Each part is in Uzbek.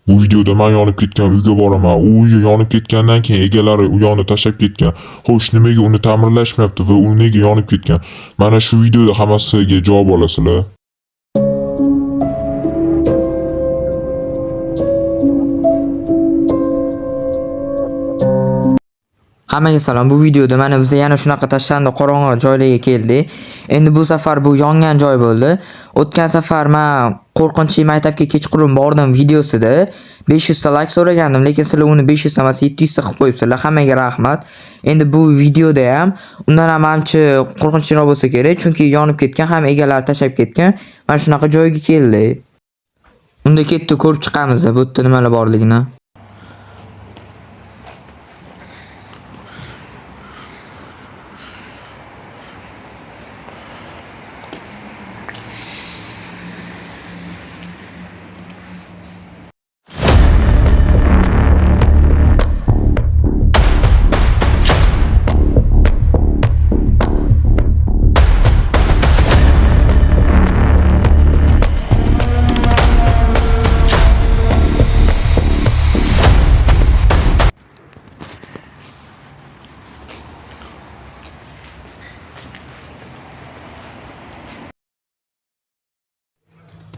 Bu videoda men yonib ketgan uyga boraman. U uyi yonib ketgandan keyin egalari u yoqni tashlab ketgan. Xo'sh, nimaga uni ta'mirlashmayapti va u nega yonib ketgan? Mana shu videoda hammasiga javob olasizlar. Hammaga salom. Bu videoda mana biz yana shunaqa tashlandi qorong'i joylarga keldik. Endi bu safar bu yongan joy bo'ldi. O'tgan safar men qo'rqinchli maktabga kechqurun bordim videosida 500 ta like so'ragandim, lekin sizlar uni 500 ta emas 700 ta qilib qo'yibsizlar. Hammaga rahmat. Endi bu videoda ham undan ham ancha qo'rqinchliroq bo'lsa kerak, chunki yonib ketgan ham egalari tashlab ketgan. Mana shunaqa joyga keldik. Unda ketdi ko'rib chiqamiz bu yerda nimalar borligini.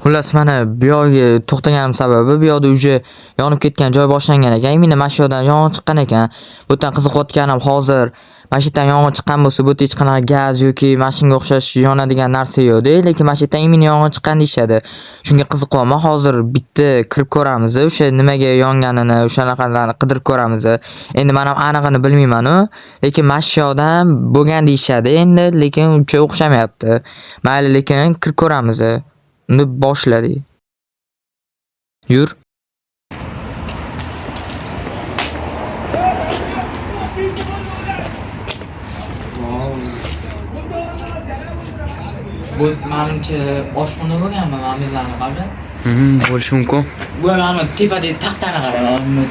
Xullas mana bu yoqga to'xtaganim sababi bu yoqda уже yonib ketgan joy boshlangan ekan. Imенно mana shu yoqdan yong'in chiqqan ekan. Bu yerdan qiziqayotganim hozir mana shu yerdan yong'in chiqqan bo'lsa, bu yerda hech qanaqa gaz yoki mana shunga o'xshash yonadigan narsa yo'q-da, lekin mana shu yerdan imенно yong'in chiqqan deyishadi. Shunga qiziqyapman. Hozir bitta kirib ko'ramiz, o'sha nimaga yonganini, o'shanaqalarni qidirib ko'ramiz. Endi men ham anig'ini bilmayman-u, lekin mana shu yoqdan bo'lgan deyishadi endi, lekin uncha o'xshamayapti. Mayli, lekin kirib ko'ramiz. Uni boshladik. Yur. Bu menimcha oshxona bo'lganmi mamillarni qara? Bo'lishi mumkin. Bu mana tepadagi taxtani qara,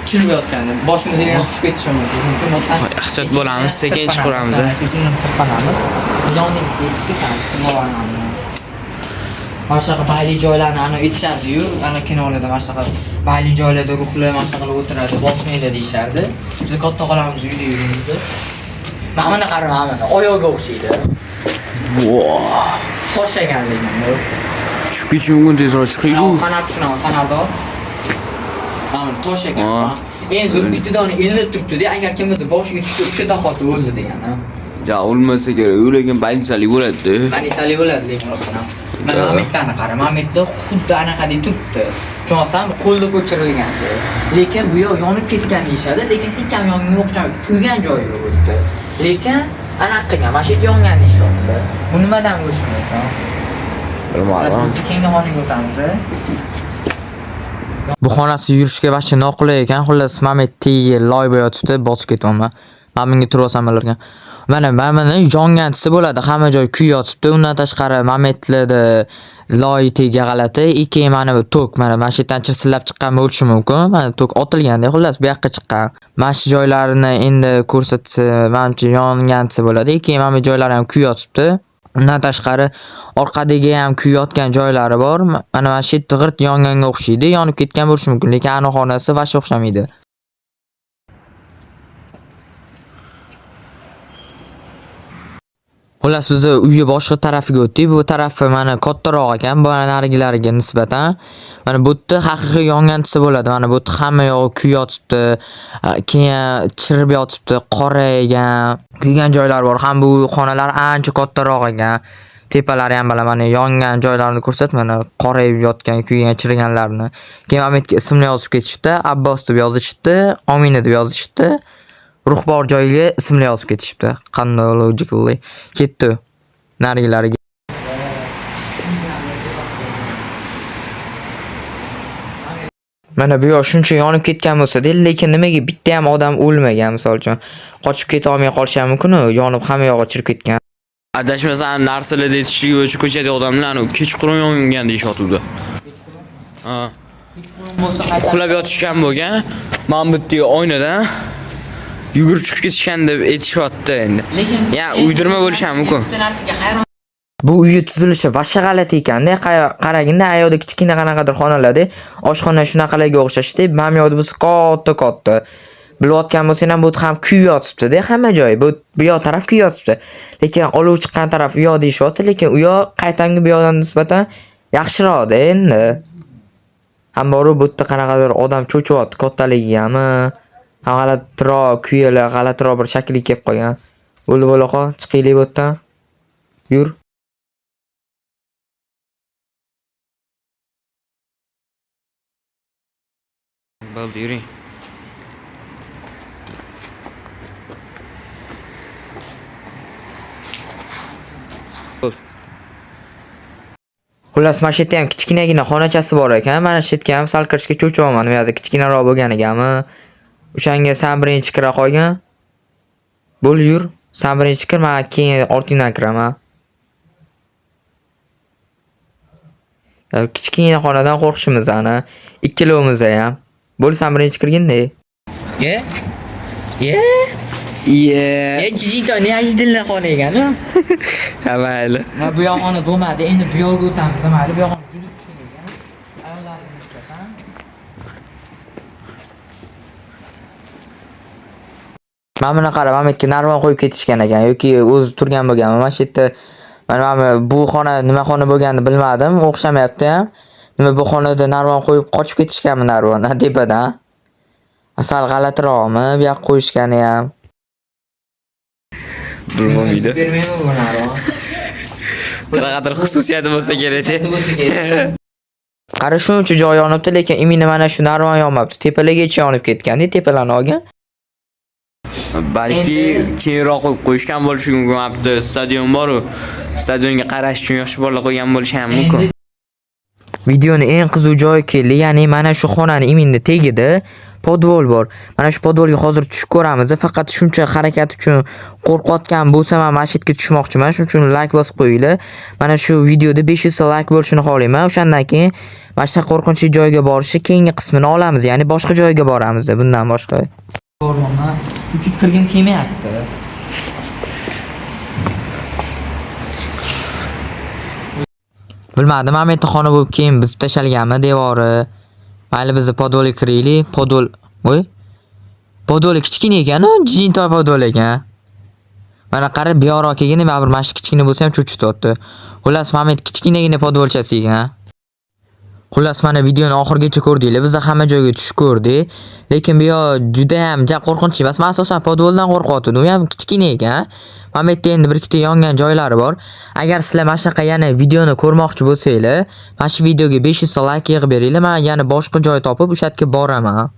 tushirib yotgani. Boshimizga ham tushib ketishi mumkin. Shuning uchun boshdan Ehtiyot bo'lamiz, sekin chiqaramiz, a. Sekin sirpanamiz. Yoningizga yetib ketamiz. Mana shunaqa bayli joylarni ana aytishardi-yu, ana kinolarda mana shunaqa bayli joylarda ruhlar mana shunaqa qilib o'tiradi, bosmanglar deyishardi. Biz katta xolamiz uyda yuribmiz. Mana buni qara, mana buni oyog'iga o'xshaydi. Tosh ekan lekin bu. Tushib ketishi mumkin tezroq chiqing. Fonar tushunaman, fonarda. Mana bu tosh ekan. Ha. Eng zo'r bitta dona ilinib turibdi-da, agar kimnidir boshiga tushsa, o'sha zahoti o'ldi degani. Ya o'lmasa kerak, u lekin больницalik bo'ladi-da. Manisali bo'ladi lekin rostdan ham. Mana Mametlarni qara, Mametlar xuddi anaqadek turibdi. Tushunasizmi? Qo'lda ko'chirilgan. Lekin bu yoq yonib ketgan deyishadi, lekin hech ham yongan o'xshamaydi. Kuygan joyi yo'q bu yerda. Lekin anaqa qilgan, mana shu yerda yongan deyishyapti. Bu nimadan bo'lishi mumkin? Bilmadim. Keyingi xonaga o'tamiz. Bu xonasi yurishga вообще noqulay ekan. Xullas, Mamet tagiga loy bo'yotibdi, botib ketyapman. Mana bunga turib olsam bo'larkan. Mana buni yongan desa bo'ladi. Hamma joy kuyayotibdi. Undan tashqari Mametlarda loy tagiga g'alati. Keyin mana bu tok, mana shu yerdan chirsillab chiqqan bo'lishi mumkin. Mana tok otilganda, xullas bu yoqqa chiqqan. Mana shu joylarini endi ko'rsatsa, manimcha yongan desa bo'ladi. Keyin mana bu joylari ham kuyayotibdi. Undan tashqari orqadagi ham kuyayotgan joylari bor. Mana shu yerda g'irt yonganga o'xshaydi. Yonib ketgan bo'lishi mumkin, lekin aniq xonasi вообще o'xshamaydi. Xullas biz uyi boshqa tarafiga o'tdik. Bu tarafi mana kattaroq ekan, bu narigilariga nisbatan. Mana bu yerda haqiqiy yongan desa bo'ladi. Mana bu yerda hamma yog'i kuyayotibdi, keyin chirib yotibdi, qoraygan, kuygan joylar bor. Ham bu xonalar ancha kattaroq ekan. Tepalari ham bilan mana yongan joylarini ko'rsat, mana qorayib yotgan, kuygan, chiriganlarini. Keyin Mametga ismini yozib ketishibdi, Abbos deb yozishibdi, Omina deb yozishibdi. Ruh bor joyiga ismini yozib ketishibdi. Qanday logically ketdi narigilariga. Mana bu yoq shuncha yonib ketgan bo'lsa-da, lekin nimaga bitta ham odam o'lmagan misol uchun. Qochib keta olmay qolishi ham mumkin-u, yonib hamma yog'i chirib ketgan. Adashmasam narsalar yetishligi bo'yicha ko'chadagi odamlar kechqurun yongan deyishyotibdi. Ha. Uxlab yotishgan bo'lgan. Mana bu yerdagi oynadan yugurib chiqib ketishgan deb aytishyapti endi. Lekin Ya uydirma bo'lishi ham mumkin. Bitta narsaga hayron. Bu uyi tuzilishi vashsha g'alati ekanda, qaraginda ayoqda kichkina qanaqadir xonalarda, oshxona shunaqalarga o'xshashdi. Mana bu yoqda bo'lsa katta-katta. Bilayotgan bo'lsang ham bu ham kuyib yotibdi-da hamma joyi. Bu yoq taraf kuyib yotibdi. Lekin olov chiqqan taraf u yoq deyishyapti, lekin u yoq qaytanga bu yoqdan nisbatan yaxshiroqda endi. Ham borib bu yerda qanaqadir odam cho'chiyapti kattaligigami? Ham g'alatiroq kuyalar, g'alatiroq bir shaklga kelib qolgan. Bo'ldi bo'laqa, chiqaylik bu yerdan. Yur. Bo'ldi, yuring. Bo'ldi. Xullas, mana shu yerda ham kichkinagina xonachasi bor ekan. Mana shu yerga ham sal kirishga cho'chiyapman. Bu yerda kichkinaroq bo'lganigami? O'shanga san birinchi kira qolgin. Bo'l, yur. San birinchi kir, men keyin ortingdan kiraman. Kichkina xonadan qo'rqishimiz ana. Ikkalovimiz ham. Bo'l, san birinchi kirgin-da. Ye? Ye? Iye. Ye, jijito, неожиданно xona ekan-u. Ha, mayli. Ha, bu yoq xona bo'lmadi. Endi bu yoqga o'tamiz, mayli. Bu yoq xona juda kichkina ekan. Ayollarga nisbatan. Mana buni qara, mana bu yerga narvon qo'yib ketishgan ekan yoki o'zi turgan bo'lganmi? Mana shu yerda mana bu xona nima xona bo'lganini bilmadim, o'xshamayapti ham. Nima bu xonada narvon qo'yib qochib ketishganmi narvondan tepadan? Sal g'alatiroqmi bu yoqqa qo'yishgani ham. Bilmaydi. Bermaymi bu narvon? Qanaqadir xususiyati bo'lsa kerak. Qara, shuncha joy yonibdi, lekin imini mana shu narvon yonmabdi. Tepalargacha yonib ketgan-da, tepalarni olgan. Balki keyinroq qo'yib qo'yishgan bo'lishi mumkin. Mana bu yerda stadion bor-u. Stadionga qarash uchun yosh bolalar qo'ygan bo'lishi ham mumkin. Videoni eng qiziq joyi keldi, ya'ni mana shu xonani iminda tagida podvol bor. Mana shu podvolga hozir tushib ko'ramiz. Faqat shuncha harakat uchun qo'rqayotgan bo'lsam ham mana shu yerga tushmoqchiman. Shuning uchun like bosib qo'yinglar. Mana shu videoda 500 ta like bo'lishini xohlayman. O'shandan keyin mana shu qo'rqinchli joyga borishni keyingi qismini olamiz, ya'ni boshqa joyga boramiz bundan boshqa. Bormoqman, chunki kirgim kelmayapti. Bilmadim, mana bu yerda xona bo'lib keyin buzib tashalganmi devori. Mayli, biz podvolga kiraylik. Podvol, voy. Podvoli kichkina ekan-u, jintoy podvol ekan. Mana qara, bu yoqroq kelganda baribir mana shu kichkina bo'lsa ham cho'chityapti. Xullas, mana bu yerda kichkinagina podvolchasi ekan. Xullas, mana videoni oxirigacha ko'rdinglar. Biz hamma joyga tushib ko'rdik. Lekin bu yoq juda ham ja qo'rqinchli emas. Men asosan podvoldan qo'rqyotgandim. U ham kichkina ekan. Mana bu yerda endi bir ikkita yongan joylari bor. Agar sizlar mana shunaqa yana videoni ko'rmoqchi bo'lsanglar, mana shu videoga 500 ta like yig'ib beringlar. Men yana boshqa joy topib o'sha yerga boraman.